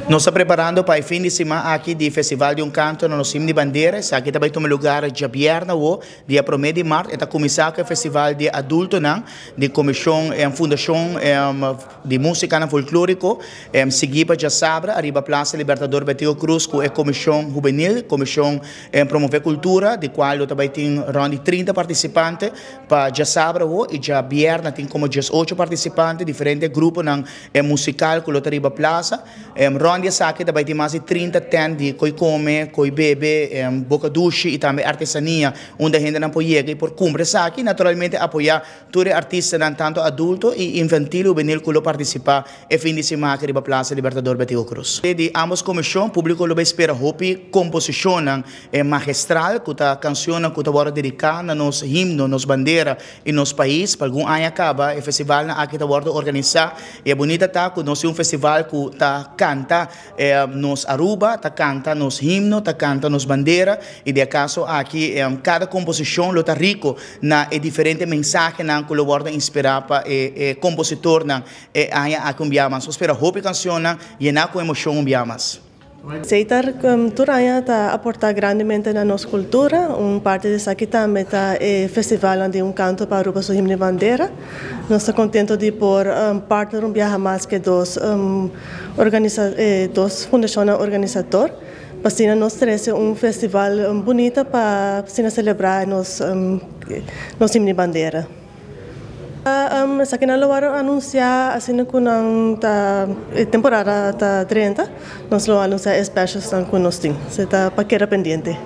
Nos ta preparando pa e fin di siman aki di Festival di un Canto na nos Himno di Bandera. Esaki ta bay tuma lugar djabièrnè awo, dia promé di mart. E ta kuminsá ku e festival di adultonan di Komishon Fundashon di Músikanan Folklóriko, siguí pa djasabra ariba Plaza Libertador Betico Croes ku e Komishon Hubenil, Komishon Promové Kultura, di kual lo ta bay tin rònt di 30 partisipante pa djasabra awo i djabièrnè tin komo 18 partisipante, diferente gruponan musikal ku lo ta riba plaza. Rond di esaki ta bai tin mas di 30 tent di koi kome, koi bebe, boka dushi i tambe artesania unda hendenan por yega i por kumpra esaki i naturalmente apoyá tur e artistanan tantu adulto i infantil i hubenil ku lo partisipá e fin di siman aki riba Plaza Libertador Betico Croes. Di ambos komishon públiko lo bai spera hopi komposishonnan magestral ku ta kanshonnan ku ta wòrdu dediká na nos himno, nos bandera i nos pais. Pa algun aña kaba e festivalnan aki ta wòrdu organisá i e bunita ta ku nos tin un festival ku ta kanta nos Aruba, ta kanta nos himno, ta kanta nos bandera i di e kaso aki kada komposishon lo ta riko na e diferente mensahenan ku lo wòrdu inspirá pa e kompositornan e aña aki un bia mas. Nos spera hopi kanshonnan yená ku emoshon un bia mas. Setar tur aña ta aporta grandemente na nos cultura. Un parti di esaki tambe ta e festivalnan di Un Canto pa Aruba su Himno y Bandera. Nos ta contento di por partner un biaha mas cu e dos organisa e dos fundacionnan organisador pa asina nos trece un festival bunita pa asina celebra nos nos Himno y Bandera. Esakinan lo wòrdu anunsiá asina ku nan ta e temporada ta drenta, nos lo anunsiá e specialsnan ku nos tin. Se ta pa keda pendiente.